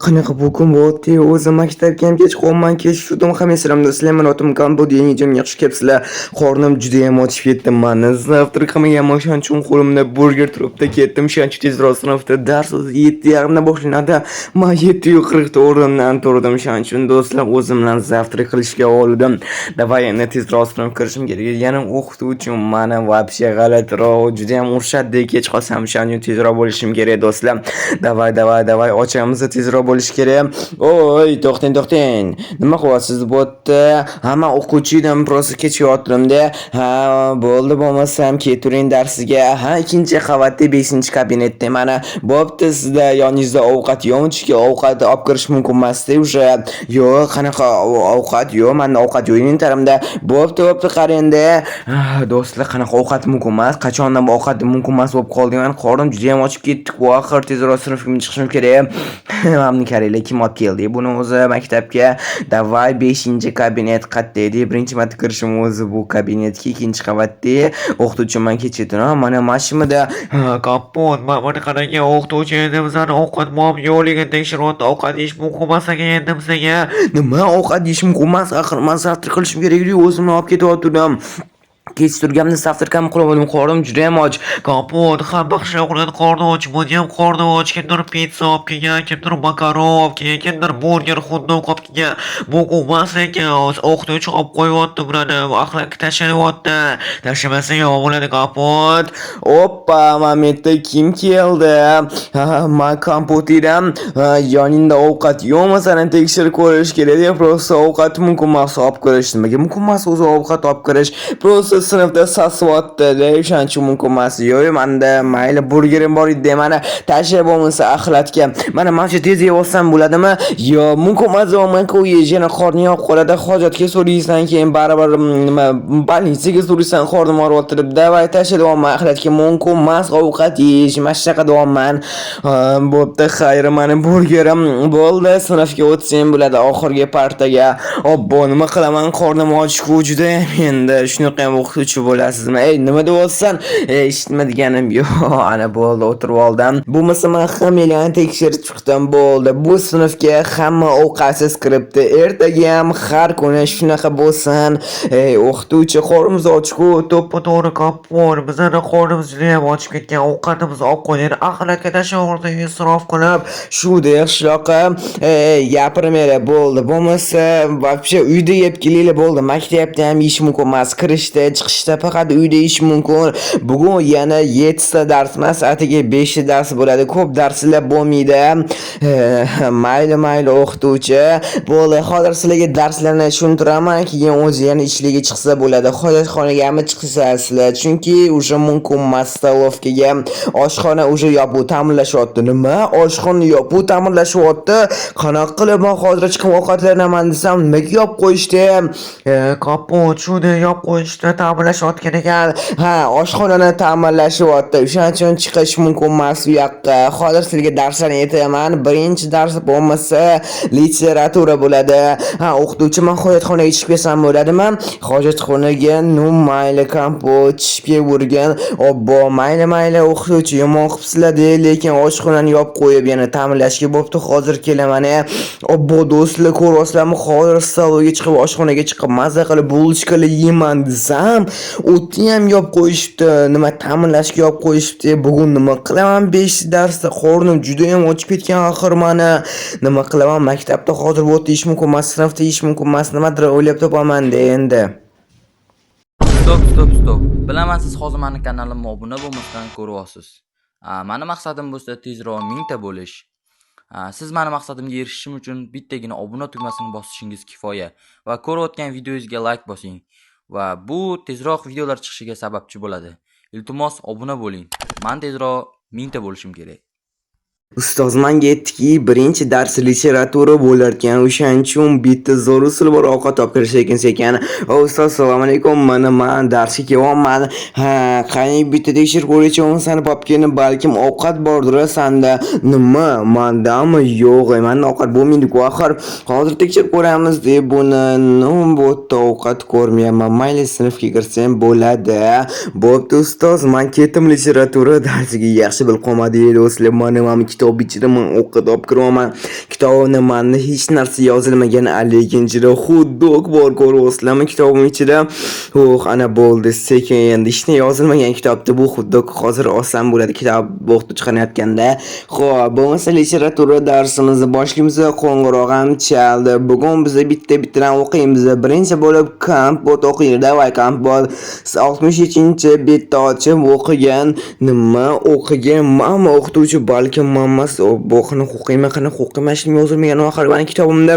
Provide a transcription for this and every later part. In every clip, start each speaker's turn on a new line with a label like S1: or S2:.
S1: Qanaqa bu kun bo'ldi? O'zi maktabga ham kech qolman, kech tushdim. Hamma do'stlar, men otim Kompot, yangi yaxshi kelibsizlar. Qornim judayam ochib ketdi mani. Завтрак qilmaganman, o'shaning uchun qo'limda burger turibdi, ketdim. O'shaning uchun tezroq sinfda dars o'zi 7:30da boshlanadi. Man 7:40da o'rnimdan turdim. O'shaning uchun, do'stlar, o'zim bilan завтрак qilishga oldim. Давай, endi tezroq sinfga kirishim kerak. Yana o'qituvchim mani вообще g'alatiroq, judayam urishadi kech qolsam, o'shaning uchun tezroq bo'lishim kerak, do'stlar. Давай, давай, давай, ochamiz, tezroq bo'lish kerak. Oy, to'xtang, to'xtang. Nima qilyapsiz bu yerda? Ha, man o'quvchi edim, просто kechikayotgandim-da. Ha, bo'ldi, bo'lmasam ketavering darsiga. Ha, ikkinchi qavatda, 5-kabinetda mana. Bo'pti, sizda yoningizda ovqat yo'qmi? Chunki ovqat olib kirish mumkin emasda уже. Yo'q, qanaqa ovqat yo'q, menda ovqat yo'q inventarımda. Bo'pti, bo'pti, qarang-da. Ah, do'stlar, qanaqa ovqat mumkin emas? Qachondan bu ovqat mumkin emas bo'lib qoldi? Mani qornim judayam ochib ketdi. Axir tezroq sinfga chiqishim kerak. Mana qaranglar, kim olib keldi buni o'zi maktabga? Давай, 5-kabinet qayerda edi? Birinchi marta kirishim o'zi bu kabinetga, ikkinchi qavatda. O'qituvchim man kecha mana mashimida.
S2: Ha, Kompot, mana qarang, o'qituvchi endi bizani ovqat bormi yo'qligini tekshiryapti. Ovqat yeyish mumkin emas ekan endi bizga.
S1: Nima, ovqat yeyish mumkin emas? Axir man завтрак qilishim kerak edi, o'zimni olib ketyotgandim. Kech turganimda завтрак ham qilib oldim, qornim judayam och.
S2: Kompot, hamma qishloqlarni qorni och, buni ham qorni och. Kimdir pitsa olib kelgan, kimdir makaron olib kelgan, kimdir burger, xot-dog olib kelgan. Mumkin emas ekan, o'qituvchi olib qo'yyapti bularni, axlatga tashlayapti. Tashlamasa yomon bo'ladi, Kompot.
S1: Oppa, mana bu yerda kim keldi? Ha, man Kompot edim. Ha, yoningda ovqat yo'qmi, sani tekshirib ko'rish kerak deb, просто ovqat mumkin emas olib kirish. Nimaga mumkin emas o'zi ovqat olib kirish? Просто sinfda sasivyapti-da, o'shaning uchun mumkin emas. Yo'q, manda mayli, burgerim bor edi, mana tashlab bo'lmasa axlatga. Mana shu tez yeb olsam bo'ladimi? Yo'q, mumkin emas, man-ku yana qorning og'rib qoladi, hojatga so'raysan, keyin baribir nima, больница ga so'raysan, qornim og'riyapti deb. Давай, tashlab deyapman axlatga, mumkin emas ovqat yeyish, mana shunaqa deyapman. Ha, bo'pti, xayr, mani burgerim bo'ldi, sinfga o'tsam bo'ladi oxirgi partaga. Obbo, nima qilaman, qornim och-ku judayam endi. Shunaqa ham o'qituvchi bo'lasizmi? Ey, nima deyapsan? Ey, eshitmadiganim yo'q. Ana bo'ldi, o'tirib oldim. Bo'lmasa man hammanglarni tekshirib chiqdim, bo'ldi. Bu sinfga hamma ovqatsiz kiribdi. Ertaga ham har kuni shunaqa bo'lsin. Ey, o'qituvchi, qornimiz och-ku.
S2: To'ppa to'g'ri, Kompot, bizani qornimiz judayam ochib ketgan, ovqatimizni olib qo'ying, axlatga tashlayapti isrof qilib.
S1: Shu qishloqqa, ey, gapirmanglar, bo'ldi. Bo'lmasa вообще uyda yeb kelinglar, bo'ldi. Maktabda ham yeyish mumkin emas. Kirishda, chiqishda faqat uyda yeyish mumkin. Bugun yana 7 ta dars emas, atigi 5 ta dars bo'ladi. Ko'p darslar bo'lmaydi. Mayli, mayli, o'qituvchi. Bo'ldi, hozir sizlarga darslarni tushuntiraman, keyin o'zi yana ishlarga chiqsa bo'ladi. Hojatxonagami chiqasizlar, chunki уже mumkin emas столовка ga. Oshxona уже yopiq, ta'mirlashyapti. Nima? Oshxona yopiq, ta'mirlashyapti? Qanaqa qilib man hozir chiqib ovqatlanaman desam, nimaga yopib qo'yishdi?
S2: Kompot, shuni yopib qo'yishdi, ta'mirlashayotgan ekan.
S1: Ha, oshxonani ta'mirlashyapti. O'shaning uchun chiqish mumkin emas u yoqqa. Hozir sizlarga darslarni aytaman. Birinchi dars bo'lmasa literatura bo'ladi. Ha, o'qituvchi, man hojatxonaga chiqib kelsam bo'ladimi? Hojatxonaga, ну mayli, Kompot, chiqib kelavergin. Obbo, mayli, mayli, o'qituvchi, yomon qilibsizlar-da, lekin oshxonani yopib qo'yib yana ta'mirlashga. Bo'pti, hozir kelaman. Obbo, do'stlar, ko'ryapsizlarmi? Hozir столовой ga chiqib, oshxonaga chiqib maza qilib булочка lar yeyman desam, o'tni ham yopib qo'yishibdi. Nima, ta'mirlashga yopib qo'yishibdi. Bugun nima qilaman 5 darsda? Qornim judayam ochib ketgan axir mani. Nima qilaman? Maktabda hozir bu yerda yeyish mumkin emas, sinfda yeyish mumkin emas, nimadir o'ylab topaman-da endi.
S3: Стоп, стоп, стоп. Bilaman, siz hozir mani kanalimga obuna bo'lmasdan ko'ryapsiz. Mani maqsadim bo'lsa tezroq 1000 ta bo'lish. Siz mani maqsadimga erishishim uchun bittagina obuna tugmasini bosishingiz kifoya va ko'rayotgan videongizga like bosing va bu tezroq videolar chiqishiga sababchi bo'ladi. Iltimos, obuna bo'ling. Man tezroq 1000 ta bo'lishim kerak.
S1: Ustoz menga aytdiki, birinchi dars literatura bo'larkan, o'shaning uchun bitta zo'r usul bor ovqat olib kirish ekan sekin. O, ustoz, assalomu alaykum, mana man darsga kelyapman. Ha, qani, bitta tekshirib ko'raychi sani papkani, balkim ovqat bordir sanda. Nima, mandami? Yo'q, manda ovqat bo'lmaydi-ku axir. Hozir tekshirib ko'ramiz deb buni, ну, bu yerda ovqat ko'rmayapman. Mayli, sinfga kirsam bo'ladi. Bo'pti, ustoz, man ketdim literatura darsiga. Yaxshi bilib qolmadi, do'stlar, mana Kitob ichida man ovqat olib kiryapman. Kitobimda manda hech narsa yozilmagan, lekin ichida xot-dog bor, ko'ryapsizlarmi kitobim ichida? Oh, ana bo'ldi, sekin endi hech narsa yozilmagan kitobda bu xot-dog hozir olsam bo'ladi kitob o'qituvchi qilinayotganda. Xo'p, bo'lmasa literatura darsimizni boshlaymiz. Qo'ng'iroq ham chaldi. Bugun biz bitta-bittadan o'qiymiz. Birinchi bo'lib Kompot o'qiydi. Давай, Kompot. 63-betni ochib o'qigan. Nima o'qigan? Mama, o'qituvchi balkim mammas bu qanaqa o'qiyman, qanaqa o'qiyman, hech nima yozilmagan oxiri mani kitobimda.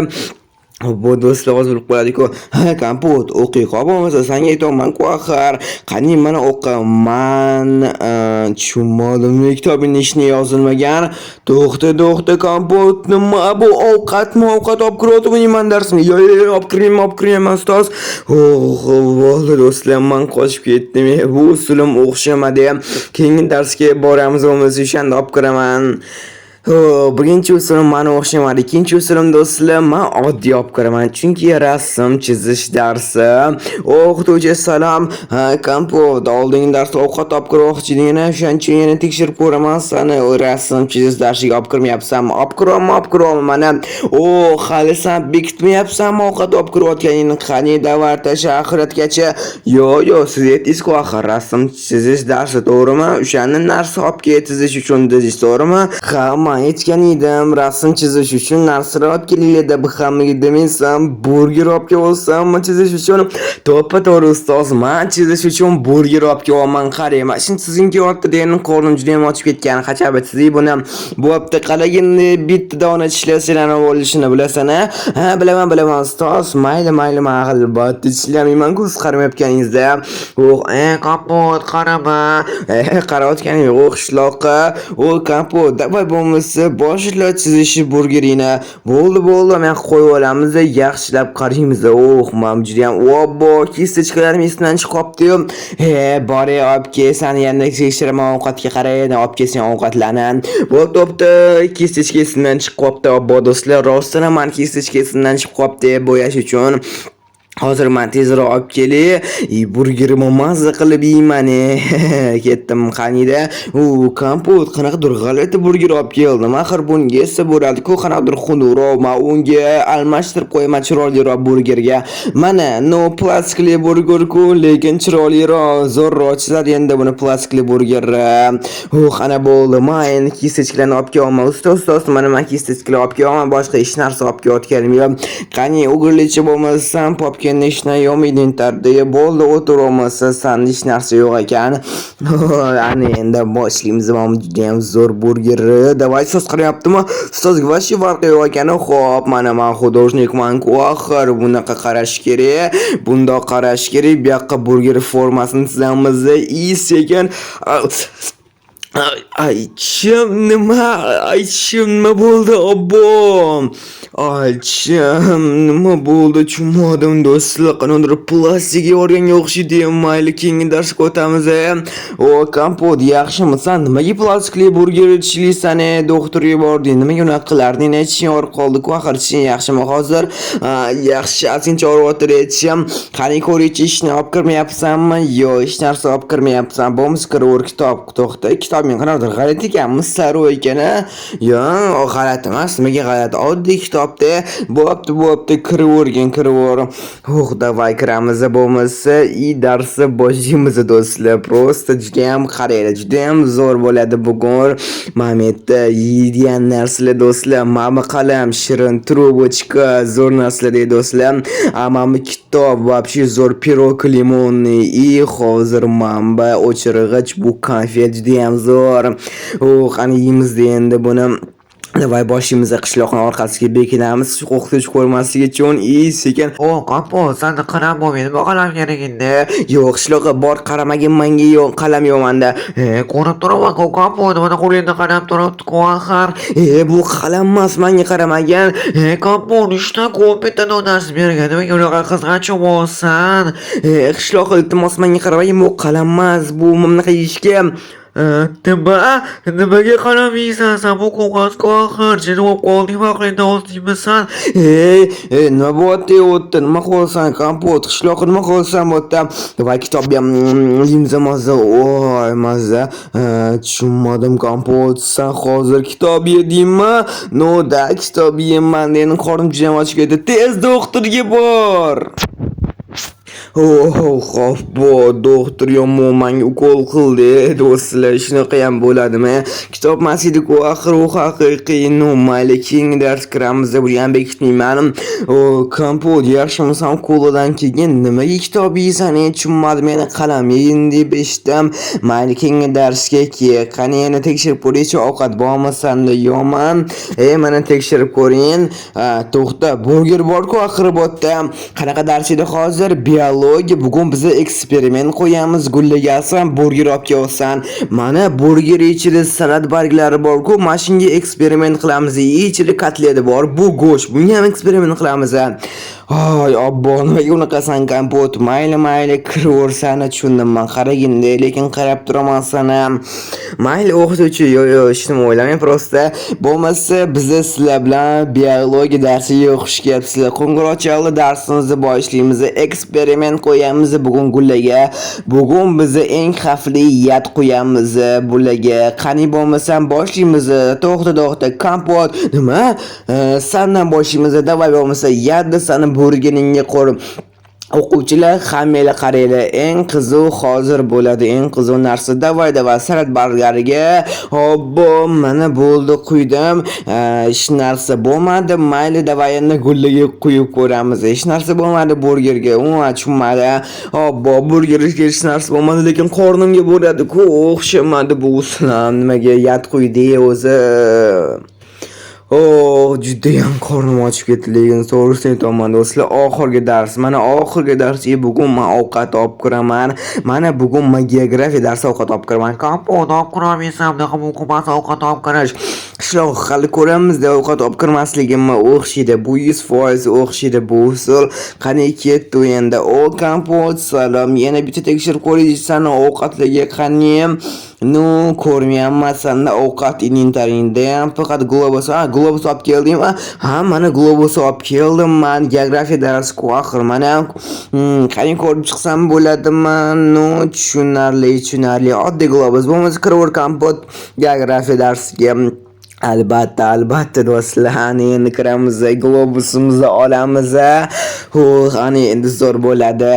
S1: Bu do'stlar hozir bilib qoladi-ku. Ha, Kompot, o'qiy qol bo'lmasa, sanga aytyapman-ku axir. Qani, mana o'qi. Man tushunmadim, kitobingda hech nima yozilmagan. To'xta, to'xta, Kompot, nima bu, ovqatmi? Ovqat olib kiryapti man darsimga. Yo'q, yo'q, yo'q, olib kirmayman, olib kirmayman, ustoz. Oh, bo'ldi do'stlar, man qochib ketdim. Bu usulim o'xshamadi. Keyingi darsga boramiz, bo'lmasa o'shanda olib kiraman. Ho, birinchi usulim mani o'xshamadi. Ikkinchi usulim, do'stlar, man oddiy olib kiraman. Chunki rasm chizish darsi. O'qituvchi, salom. Ha, Kompot, oldingi darsda ovqat olib kirmoqchi eding, o'shaning uchun yana tekshirib ko'raman sani. Rasm chizish darsiga olib kirmayapsanmi? Olib kiryapman, olib kiryapman mana. O, hali san bekitmayapsanmi ovqat olib kirayotganingni? Qani, давай tasha oxiratgacha. Yo'q, yo'q, siz aytdingiz-ku axir rasm chizish darsi, to'g'rimi? O'shani narsa olib kel chizish uchun dedingiz, to'g'rimi? Ha, man aytgan edim, rasm chizish uchun narsalar olib kelinglar deb hammaga demaysan, burger olib kelyapsanmi chizish uchun? To'ppa-to'g'ri, ustoz, man chizish uchun burger olib kelyapman. Qarang, mana shuni chizgim kelyapti degan, qornim juda ham ochib ketgan. Qachon chizay buni? Bo'pti, qaragin, bitta dona tishlasanglar nima bo'lishini bilasan, a? Ha, bilaman, bilaman, ustoz. Mayli, mayli, man albatta tishlamayman-ku siz qaramayotganingizda. Oh,
S2: Kompot, qarama.
S1: Qarayotganim yo'q, qishloqqa. O, Kompot, давай bo'lmasa boshla chizishi burgeringni. Bo'ldi, bo'ldi, men qo'yib olamiz, yaxshilab qaraymiz. Oh, man judayam, obbo, кисточка larim esimdan chiqib qolibdi-yu. He, boray olib kel, sani yana tekshiraman, ovqatga qaray, olib kelsang ovqatlarni. Bo'pti, bo'pti, кисточка esimdan chiqib qolibdi. Obbo, do'stlar, rostdan ham mani кисточка esimdan chiqib qolibdi bo'yash uchun. Hozir man tezroq olib kelay, burgerimni mazza qilib yeyman. Ketdim, qaniydi? U Kompot qanaqadir g'alati burger olib keldim. Axir bunga esa bo'ladi-ku, qanaqadir xunukroq. Man unga almashtirib qo'yaman chiroyliroq burgerga. Mana, no plastikli burger-ku, lekin chiroyliroq, zo'rroq chizadi endi buni plastikli burgerni. Uh, ana bo'ldi. Man endi кисточка larni olib kelyapman. Ustoz, ustoz, mana man кисточка lar olib kelyapman, boshqa hech narsa olib kelayotganim yo'q. Qani, o'g'irlikchi bo'lmasam, popkani hech narsa yo'q tardi. Bo'ldi, o'tir bo'lmasa, sanda hech narsa yo'q ekan. Ana endi boshlaymiz, mana judayam zo'r burger. Давай, ustoz qarayaptimi? Ustozga вообще farqi yo'q ekan. Xo'p, mana man художник man-ku axir, bunaqa qarash kerak. Bundoq qarash kerak. Bu yoqqa burger formasini chizamiz. И sekin. Ay, tishim nima? Ay, tishim nima bo'ldi? Obbo! Ay, tishim nima bo'ldi? Tushunmadim, do'stlar. Qanaqadir plastik yorganga o'xshaydi. Mayli, keyingi darsga o'tamiz. O, Kompot, yaxshimisan? Nimaga plastikli burger tishlaysan? Doktorga bording. Nimaga unaqa qilarding? Tishing og'rib qoldi-ku, axir tishing yaxshimi hozir? Yaxshi, ozgincha og'riyapti tishim. Qani ko'raychi, ishni olib kirmayapsanmi? Yo'q, hech narsa olib kirmayapsan. Bo'lmasa kiraver kitob. To'xta, kitobing qanaqadir g'alati ekanmi? Sariq ekan, a? Yo'q, g'alati emas. Nimaga g'alati? Oddiy kitobda. Bo'pti, bo'pti, kiravergin, kiraver. Oh, давай kiramiz bo'lmasa, и darsni boshlaymiz, do'stlar. Просто judayam qaranglar, judayam zo'r bo'ladi bugun. Mana bu yerda yeydigan narsalar, do'stlar. Mana bu qalam, shirin трубочка, zo'r narsalar deydi, do'stlar. A mana bu kitob вообще zo'r, пирог лимонный и hozir manba o'chirg'ich, bu konfet judayam zo'r. Oh, qani yeymiz endi buni. Давай boshimizni qishloqni orqasiga bekinamiz, o'qituvchi ko'rmasligi uchun и sekin.
S2: O, Kompot, sanda qalam bormi? Nima qalam kerak endi?
S1: Yo'q, qishloqqa bor, qaramagin menga, yo'q, qalam yo'q manda.
S2: Ko'rib turaman-ku, Kompot, mana qo'lingda qalam turibdi-ku axir.
S1: Bu qalam emas, menga qaramagin.
S2: Kompot, uchta bitta donasi bergan. Nimaga unaqa qizg'anchoq bo'lasan?
S1: Qishloq, iltimos, menga qaramagin, bu qalam emas, bu bunaqa yeyishga.
S2: Nima? Nimaga qaramaysan? Sen bu qog'oz axir jin bo'lib qolding vaqtingda o'zingmisan?
S1: Ey, ey, nima bo'lyapti u yerda? Nima qilyapsan, Kompot? Qishloqqa nima qilyapsan bu yerda? Давай kitob ham yeymiz, mazza. Voy, mazza. Tushunmadim, Kompot. Sen hozir kitob yedingmi? Ну да, kitob yeyman. Endi qornim juda ham ochib ketdi. Tez doktorga bor. Oh, xo'p, bu doktor yomon menga ukol qildi, do'stlar, shunaqa ham bo'ladimi? Kitob emas edi-ku, axir u haqiqiy. Ну, mayli, keyingi dars kiramiz, buni ham bekitmayman. O, Kompot, yaxshimisan? Koladan keyin nimaga kitob yeysan? Tushunmadim, yana qalam yeyin deb eshitdim. Mayli, keyingi darsga ke. Qani, yana tekshirib ko'raychi, ovqat bormi sanda, yo'qmi? Mana tekshirib ko'ring. To'xta, burger bor-ku axir bu yerda. Qanaqa dars edi hozir? Biologiya. Bugun biza eksperiment qo'yamiz. Gullagasan, burger olib kelyapsan. Mana burger ichida salat barglari bor-ku, mana shunga eksperiment qilamiz. Ichida kotleti bor, bu go'sht. Bunga ham eksperiment qilamiz. Ay, obbo, nimaga unaqasan, Kompot? Mayli, mayli, kiraversani tushundim man. Qaragin-da, lekin qarab turaman sana. Mayli, o'qituvchi, yo'q, yo'q, hech nima o'ylamang, просто bo'lmasa biza sizlar bilan biologiya darsiga xush kelibsizlar. Qo'ng'iroq chaldi, darsimizni boshlaymiz. Eksperiment qo'yamiz bugun gullaga. Bugun biza eng xavfli яд qo'yamiz bularga. Qani bo'lmasam boshlaymiz. To'xta, to'xta, Kompot. Nima? Sandan boshlaymiz. Давай bo'lmasa яд ni sani burgeringga qo'yib. O'quvchilar, hammanglar qaranglar, eng qiziq hozir bo'ladi, eng qiziq narsa. Давай, давай, salat barglariga. Obbo, mana bo'ldi, quydim. Hech narsa bo'lmadi. Mayli, давай endi gullaga quyib ko'ramiz. Hech narsa bo'lmadi burgerga. Umuman tushunmadi. Obbo, burgerga hech narsa bo'lmadi, lekin qornimga bo'ladi-ku. O'xshamadi bu usul. Nimaga яд quydi o'zi? Oh, judayam qornim ochib ketdi, lekin to'g'risini aytaman, do'stlar, oxirgi dars, mana oxirgi dars, bugun man ovqat olib kiraman. Mana bugun man geografiya darsi ovqat olib kiraman.
S2: Kompot olib kirolmaysan, bunaqa mumkin emas ovqat olib kirish.
S1: Qishloq hali ko'ramizda ovqat olib kirmasligimni o'xshaydi. Bu 100% o'xshaydi bu usul. Qani ketdi endi. O, Kompot, salom. Yana bitta tekshirib ko'ray sani ovqatlarga qani. Ну, ko'rmayapman sanda ovqat inventaringda ham faqat globus. Ha, globus olib keldingmi? Ha, mana globus olib keldim man. Geografiya darsi-ku axir. Mana qani ko'rib chiqsam bo'ladimi? Ну, tushunarli, tushunarli. Oddiy globus. Bo'lmasa kiraver, Kompot, geografiya darsiga. Albatta, albatta, do'stlar, ana endi kiramiz, globusimizni olamiz. Huh, ana endi zo'r bo'ladi.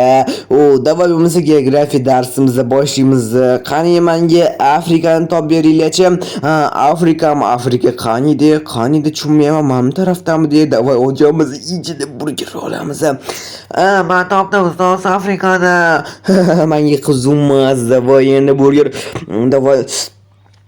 S1: U, давай bo'lmasa geografiya darsimizni boshlaymiz. Qani menga Afrikani topib beringlarchi. Ha, Afrikami? Afrika qaniydi? Qaniydi, tushunmayapman. Mana bu tarafdami? Давай ojamiz ichida burger olamiz.
S2: Ha, man topdim, ustoz, Afrikani.
S1: Menga qiziqmas. Давай endi burger. Давай.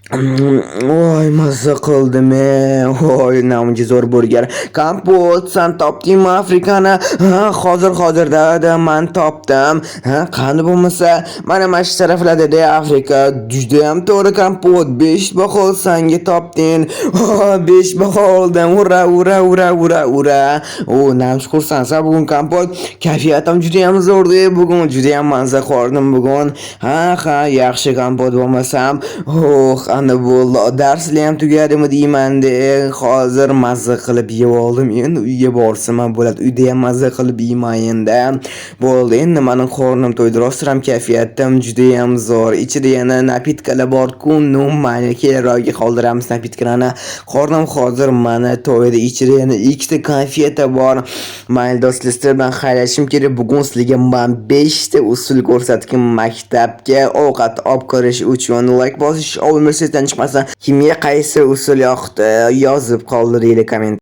S1: Voy, mazza qildim, e. Voy, namuncha zo'r burger. Kompot, san topdingmi Afrikani? Ha, hozir, hozir da man topdim. Ha, qani bo'lmasa, mana shu taraflarda Afrika. Judayam to'g'ri, Kompot. 5 baho sanga topding. 5 baho oldim. Ura, ura, ura, ura, ura. O, namchi xursandsan bugun, Kompot. Kayfiyatim judayam zo'r bugun. Judayam mazza qildim bugun. Ha, yaxshi, Kompot bo'lmasam. Oh, ana bo'ldi. Darslar ham tugadimi deyman-de. Hozir mazza qilib yeb oldim. Endi uyga borsam ham bo'ladi. Uyda ham mazza qilib yeyman endi. Bo'ldi, endi mani qornim to'ydi. Rostdan kayfiyatim judayam zo'r. Ichida yana напитка lar bor-ku. Ну, mayli, keyinroqga qoldiramiz напитка larni. Qornim hozir mana to'ydi. Ichida yana ikkita конфета bor. Mayli, do'stlar, sizlar bilan xayrlashishim kerak. Bugun sizlarga man 5 ta usul ko'rsatdim maktabga ovqat olib kirish uchun. Like bosish, obuna esdan chiqmasin. Kimga qaysi usul yoqdi, yozib qoldiringlar komment.